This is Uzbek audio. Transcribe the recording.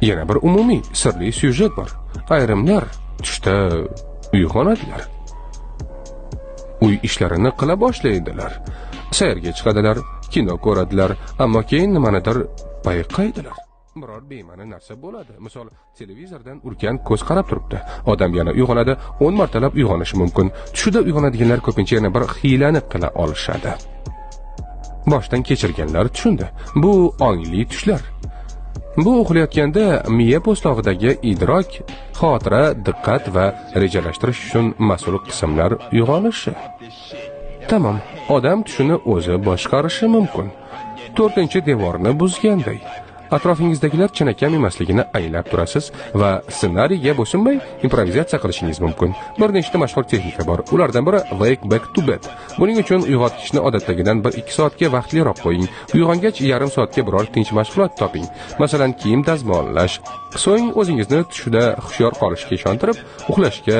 Yana bir umumiy sirli syujet bor. Ayrimlar tushda uyg'onadilar. Uy ishlarini qila boshlaydilar. Sayrga chiqadilar, kino ko'radilar, ammo keyin nimanidir payqaydilar. Biror bema'ni narsa bo'ladi. Misol, televizordan ulkan ko'z qarab turibdi. Odam yana uyg'onadi, 10 martalab uyg'onishi mumkin. Tushida uyg'onadiganlar ko'pincha yana bir hiylani qila olishadi. Boshdan kechirganlar tushundi. Bu ongli tushlar. Bu uxlayotganda miya po'stlog'idagi idrok, xotira, diqqat va rejalashtirish uchun mas'ul qismlar uyg'onishi. Tamom, odam tushini o'zi boshqarishi mumkin. 4-devorni buzganday. Atrofingizdagilar chinakam emasligini anglab turasiz va ssenariyga bo'ysunmay improvizatsiya qilishingiz mumkin. Bir nechta mashhur texnika bor. Ulardan biri wake back to bed. Buning uchun uyg'otgichni odatdagidan 1-2 soatga vaqtliroq qo'ying. Uyg'ongach yarim soatga biror tinch mashg'ulot toping. Masalan, kiyim dazmollash. So'ng o'zingizni tushida hushyor qolishga ishontirib, uxlashga